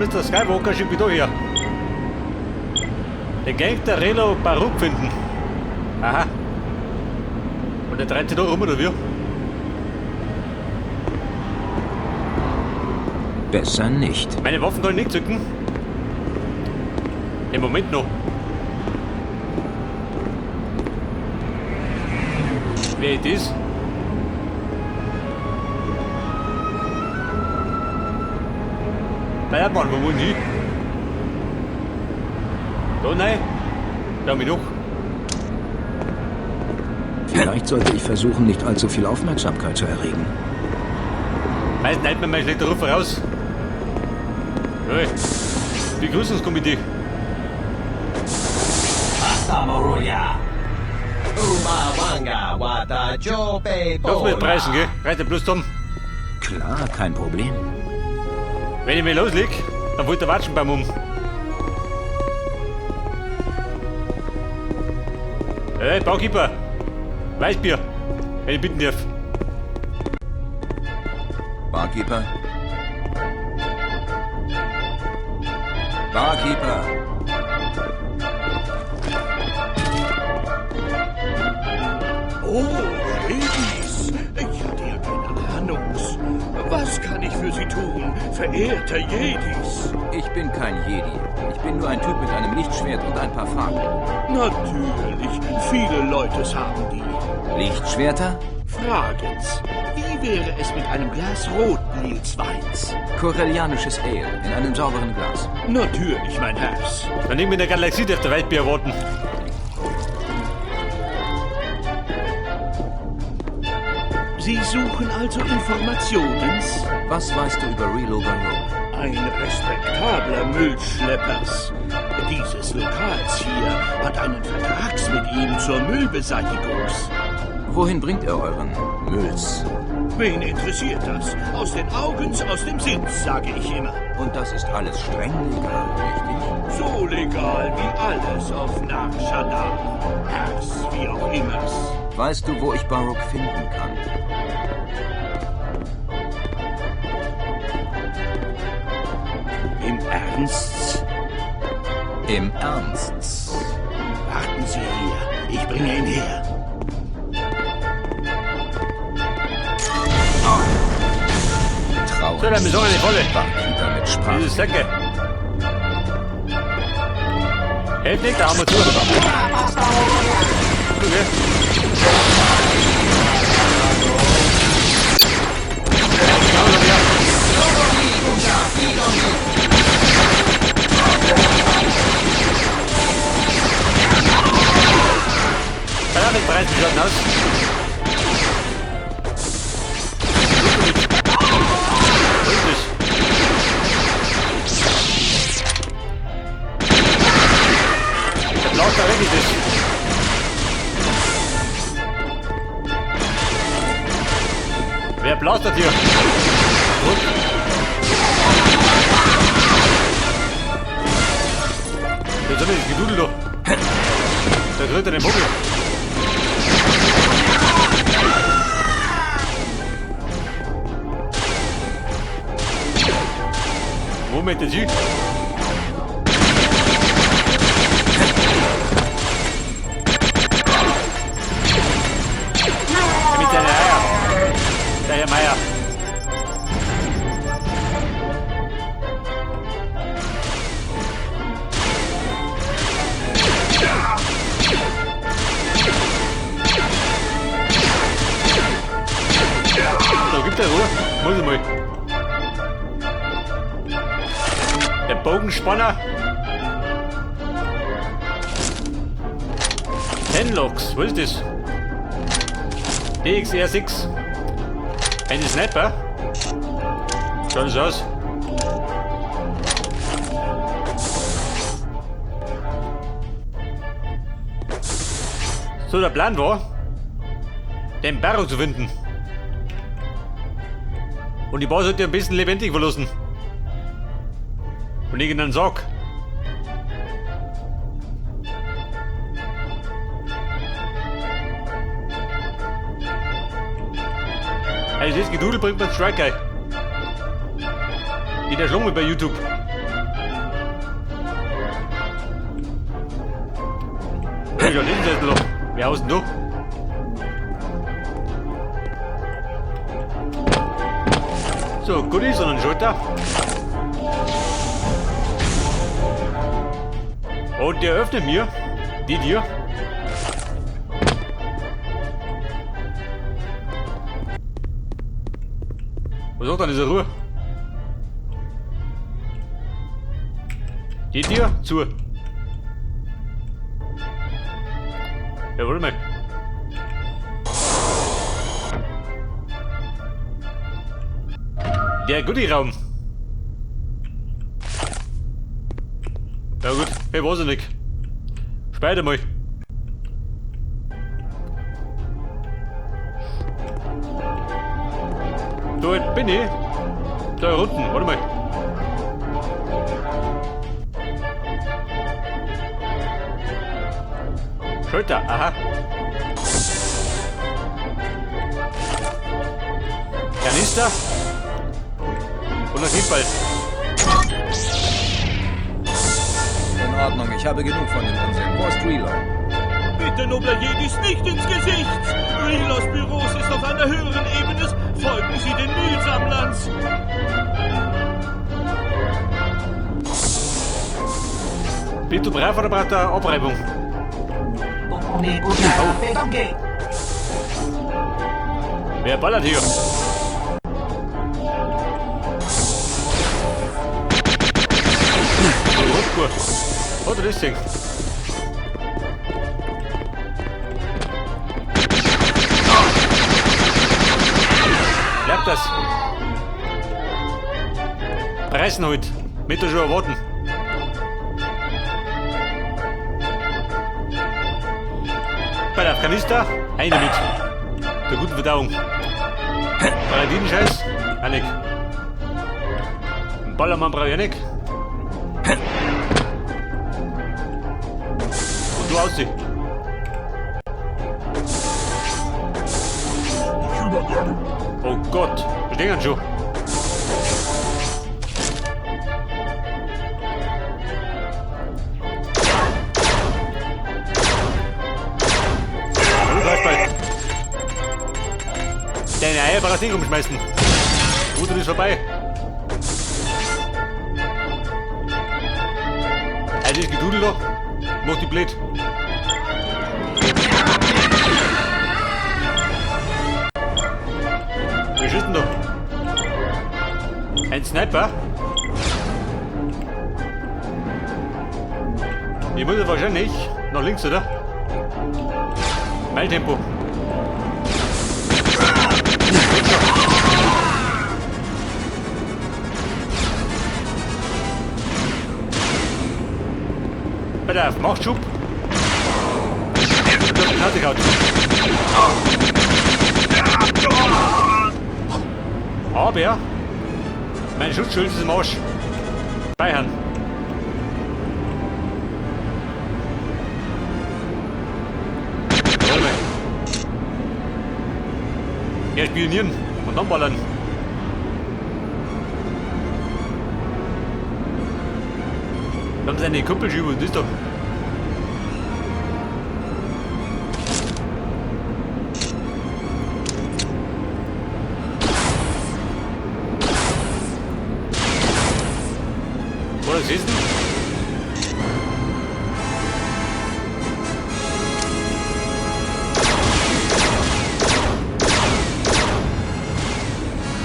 Mr. Skywalker schickt mich da her? Den Gangster Relo Baruk finden. Aha. Und der treibt sich da rum, oder wie? Besser nicht. Meine Waffen kann ich nicht zücken. Im Moment noch. Wer ist das? Naja, Mann, wo wollen die? Da, nein. Ja, mich noch. Vielleicht sollte ich versuchen, nicht allzu viel Aufmerksamkeit zu erregen. Meistens hält man mein schlechter Ruf raus. Hey, Begrüßungskomitee. Kannst du mir preisen, gell? Reicht ja bloß dumm. Klar, kein Problem. Wenn ich mich losleg, dann wollt der Watschenbaum um. Hey, Barkeeper! Weißbier, wenn ich bitten darf. Barkeeper? Barkeeper! Oh, Jedis! Ich hatte ja keine Ahnung. Was kann ich für Sie tun, verehrter Jedis? Ich bin kein Jedi. Ich bin nur ein Typ mit einem Lichtschwert und ein paar Fragen. Natürlich, viele Leute haben die. Lichtschwerter? Fragen's. Wie wäre es mit einem Glas Rotnilsweins? Corellianisches Ale in einem sauberen Glas. Natürlich, mein Herz. Dann nehmen wir in der Galaxie darf der Weißbier erwarten. Sie suchen also Informationen? Was weißt du über Relo Barok? Ein respektabler Müllschleppers. Dieses Lokals hier hat einen Vertrags mit ihm zur Müllbeseitigung. Wohin bringt er euren Mülls? Wen interessiert das? Aus den Augen, aus dem Sinn, sage ich immer. Und das ist alles streng legal, richtig? So legal wie alles auf Nar Shaddaa. Herrs, wie auch immers. Weißt du, wo ich Barok finden kann? Im Ernst? Im Ernst? Warten Sie hier. Ich bringe ihn her. Trauen So, dann besorgen wir die Volle. Barkeeper mit Sprache. Dieses Säcke. Helft nicht, da haben wir zu. Okay. Ja, mit 30 Schaden aus. Wo ist das? Der Blaster weg ist es. Wer blastert hier? Gut. Jetzt haben wir das Gedudel da. Da kriegt er den Vogel. Wo mit der Süd? Mit seiner Eier. Der Herr Meier. So, gibt er Ruhe. Muss ich mal. Der Bogenspanner. Tenlocks, was ist das? DXR6. Eine Sniper. Schaut so aus. So, der Plan war, den Barrow zu finden. Und die Bar sollte ein bisschen lebendig verlassen. Und nicht in einen Sack. Also das Gedudel bringt man Strike ein. In der Schlunge bei YouTube. Ich doch nicht Sessel. Wer haust denn du? So, Goodies und ein Schulter. Und der öffnet mir die Tür. Was ist denn diese Ruhe? Die Tür zu. Jawohl, mal. Der Goodie-Raum. Ja gut, hey, weiß ich nicht. Später mal. Da bin ich. Da unten, warte mal. Schulter, aha. Kanister. Und ein Kickball. In Ordnung, ich habe genug von dem Unsinn. Wo ist Relo? Bitte, nobler Jedis, nicht ins Gesicht! Relos Büros ist auf einer höheren Ebene. Folgen Sie den Müllsammlern. Bist du brav oder braucht er Abreibung? Oh. Wer ballert hier? Oh, das Ding. Bleibt das. Preisen heute. Mit der schon erwarten. Bei der Kanister, eine mit. Der guten Verdauung. Paladin-Scheiß, Einig. Ein Ballermann brauche ich nicht. Und du aussieh. Oh Gott, wir stehen schon. Deine Eier brauchst du nicht rumschmeißen. Gut, ist vorbei. Also das Gedudel da, macht die blöd. Wer schießt denn da? Ein Sniper? Ich muss ja wahrscheinlich nach links, oder? Mein Tempo. Pass auf, mach Schub. Aber mein Schutzschild ist im Arsch. Speichern. Ja, spionieren und dann ballern. Wir haben seine Kumpelschübe und das ist doch. Wo das ist denn?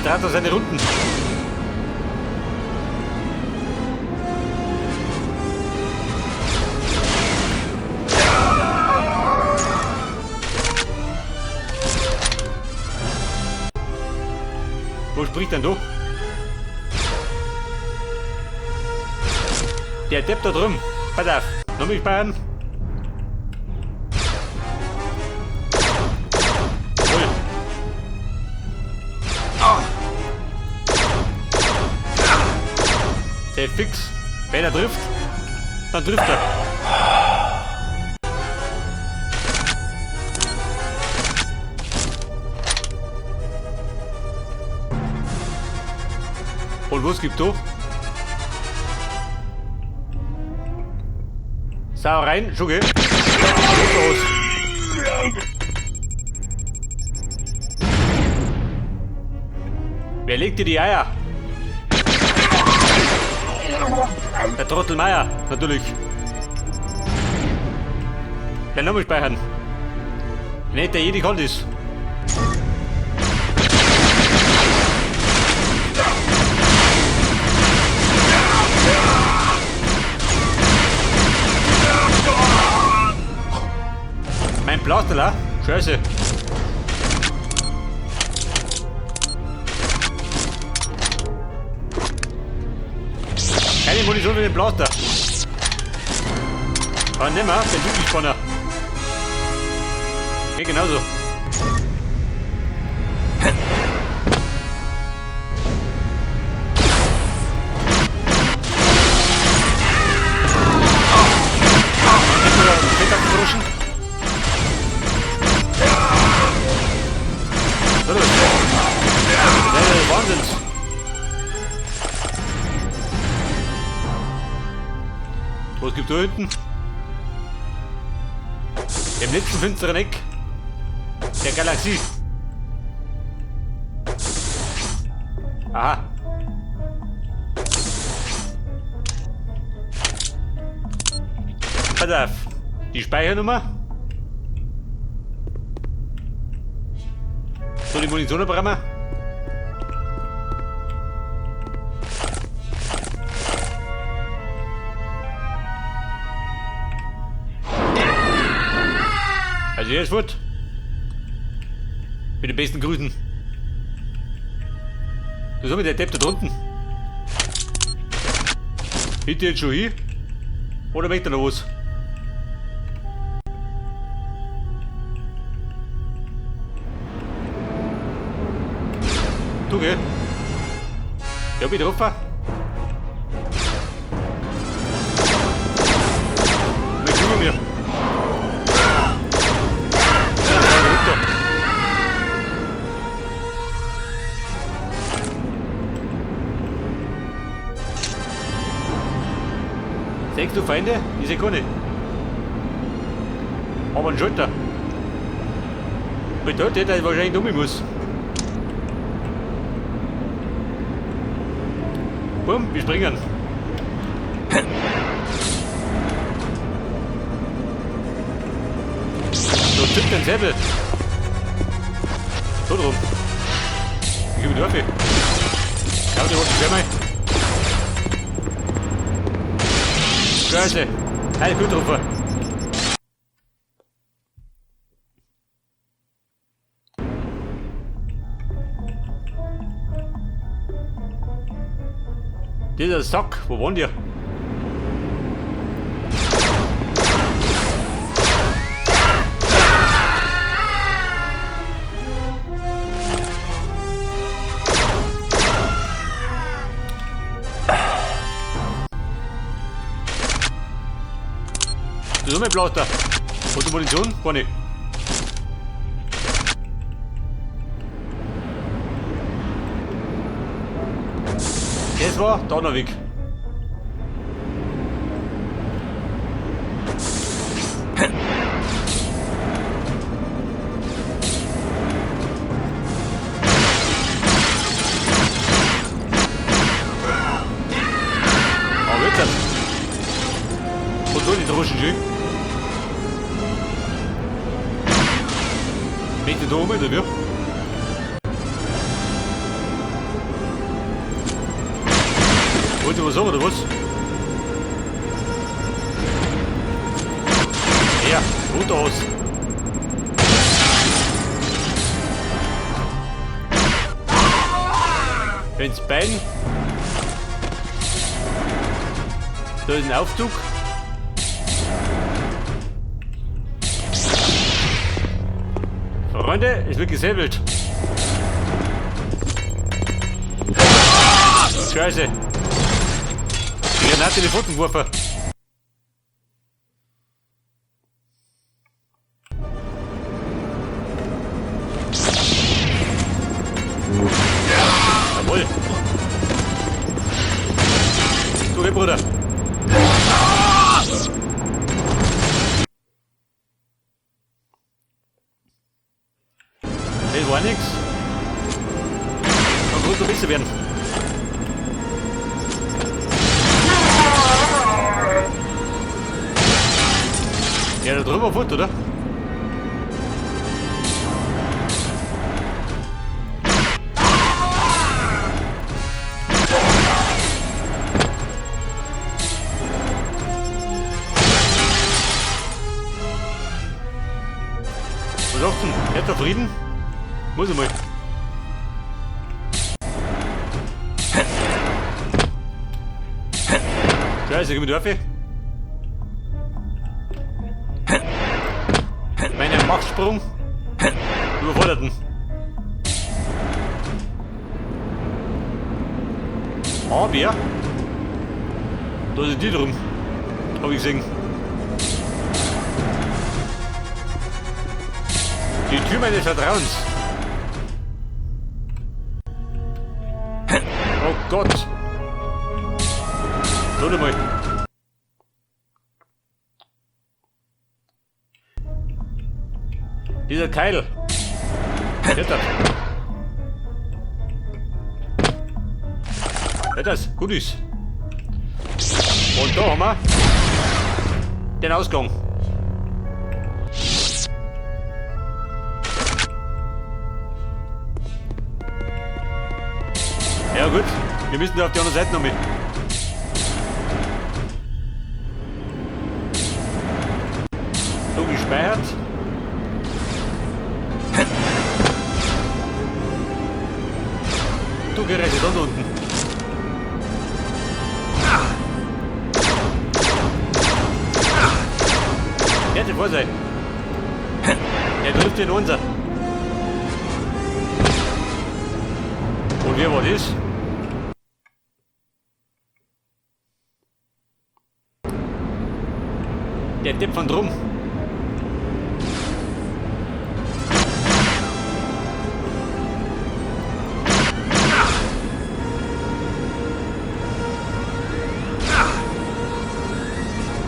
Er hat da seine Runden. Wo spricht denn du? Der Depp da drüben. Pass auf. Noch mich sparen. Hol. Der fix. Wenn er trifft, dann trifft er. Und was gibt du? Sau rein, schon gell? Los. Wer legt dir die Eier? Der Trottelmeier, natürlich. Der Name speichern. Nicht der jede kann das. Mein Blasterl, Scheiße. Keine Munition für den Blaster. Ah, nimm mal, den Flügelspanner. Geht genauso. Was gibt's da hinten? Im letzten finsteren Eck der Galaxie. Aha. Pass auf. Die Speichernummer. So, die Munition brauchen. Also hier ist fort. Mit den besten Grüßen. Du sag mal, der Depp da drunten. Hinter jetzt schon hin? Oder möchte er noch was? Du, gell? Ja, bin getroffen. Weg über mir. Ja, runter. Sechst du Feinde? Die Sekunde. Aber ein Schulter. Bedeutet, dass ich wahrscheinlich um muss. Bumm, wir springen. So, zückt den Säbel. So drum. Ich gebe die. Ich glaube, die wollte ich mal. Scheiße. Hey, gut drauf. Dieser Sack, wo wohnt ihr? Das ist mein Blaster. Hast du Munition? Gar nicht. Das war Donnerweg. Aber jetzt. Und so die Droschen schön. Möchte da oben oder wie? Wollt ihr was sagen oder was? Ja, runter aus. Ins Bein. Da ist ein Aufzug. Freunde, es wird gesäbelt. Scheiße. Die Granate in die Pfoten geworfen. Jawohl. Du, hey, Bruder. Das war nix. Kann gut noch besser werden. Ja, da drüber fort, oder? Was sagst du denn? Jetzt der Frieden? Muss ich mal. Scheiße, gib mir die Waffe. Meinen Machtsprung überforderten. Aber da sind die drum. Hab ich gesehen. Die Tür meines Vertrauens. Oh Gott. Warte mal. Dieser Keil. Das gut ist. Und da haben wir den Ausgang. Ja gut, wir müssen da auf die andere Seite noch mit. So gespeichert. Du gerettet und unten. Der hat vor sein. Der trifft den unser. Und wer war das? Der Depp von drum.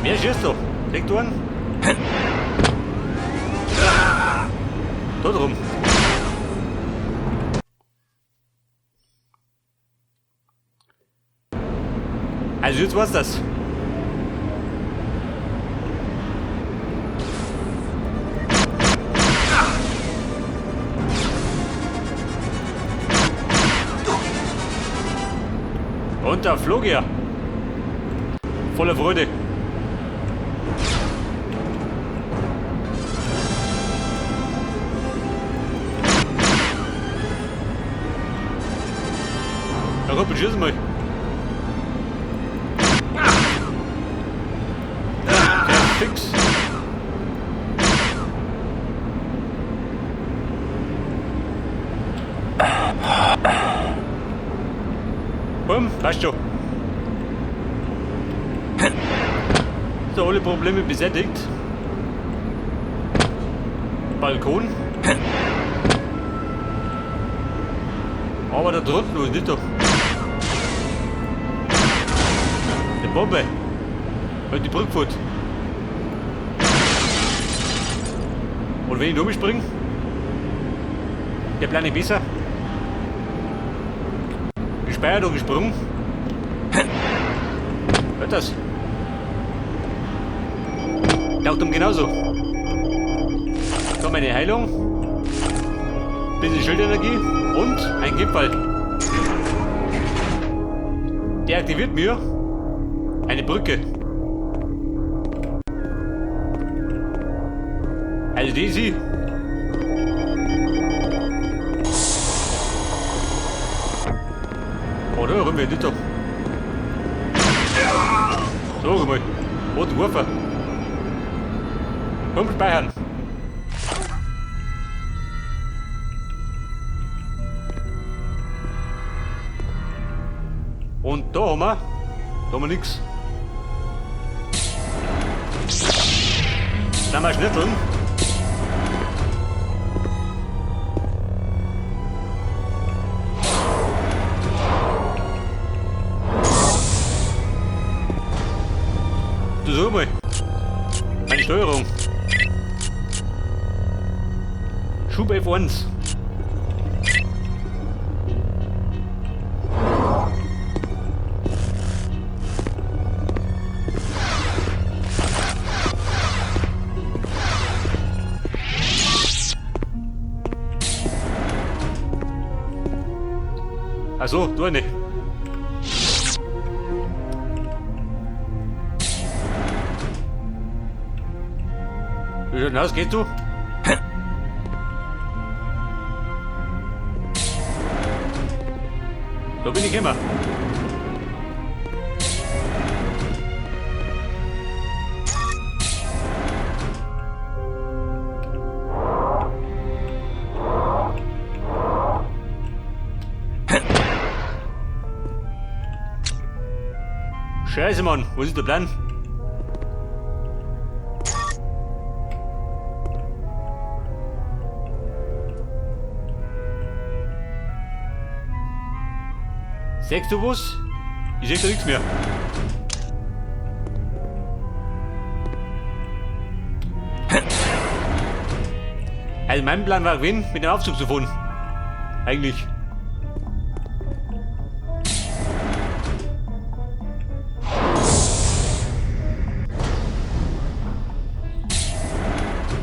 Wer schießt da? Legt du an? Da drum. Also jetzt war's das. Und da flog er. Voller Freude. Na gut, beschießen mal. Der fix. Bumm, passt schon. So, alle Probleme beseitigt. Balkon. Aber da drunten, wo ist nicht da? Die Bombe. Halt die Brücke fort. Und wenn ich umspringe? Der Plan ist besser. Gespeichert und gesprungen. Hört das? Taucht um genauso. Da meine Heilung. Bisschen Schildenergie und ein Gipfel. Der aktiviert mir eine Brücke. Also die sie. Oder warum wir nicht da? So, mal. Roten Wurfer. Komm, speichern. Und da haben wir nix. Dann mal schnitteln. Du sag mal. Meine Steuerung. Schub F1. Ach so, du eine. Wie schaut denn aus? Gehst du? Da bin ich immer. Scheiße, Mann, wo ist der Plan? Siehst du was? Ich seh da nichts mehr. Also mein Plan war gewesen, mit dem Aufzug zu fahren. Eigentlich.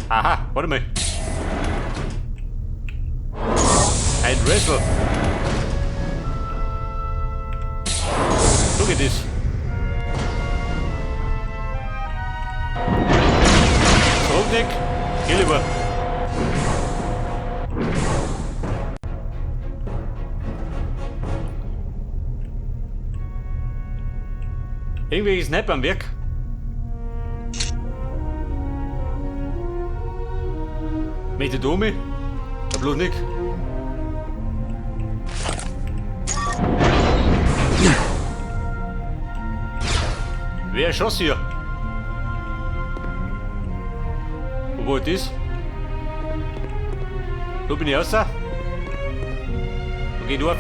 Aha, warte mal. Ein Wrestler. Look at this. Zurück, geh lieber. Irgendwelche Sniper am Werk. Möchte du mich? Ja, bloß nicht. Wer schoss hier? Wo war das? Da bin ich raus. Da geh du auf.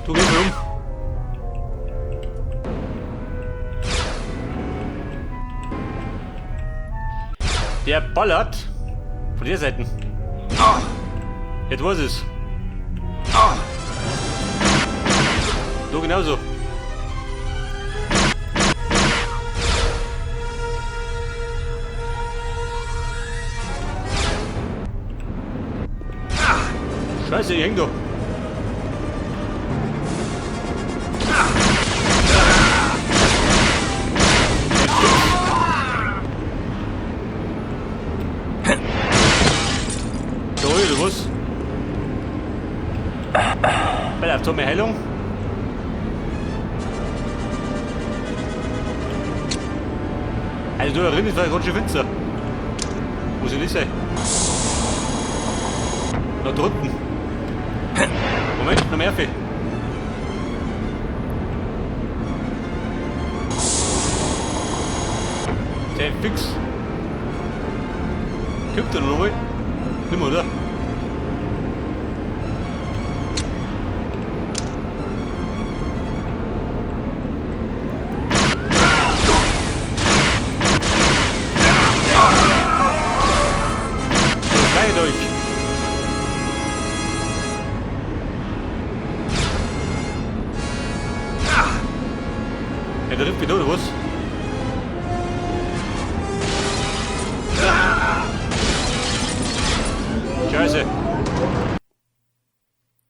Du gehst rum. Der ballert von der Seite. Jetzt was ist. So genauso. Scheiße, ich häng doch. Da oder was? Bei der Tommy Heilung. Also du erinnerst war ganz schön finster. Muss ich nicht sein. Noch drunten. Moment, noch mehr viel. Der fix. Kommt der noch mal? Nimmer, oder? So, gleich durch. Ja, der Riff geht, oder was?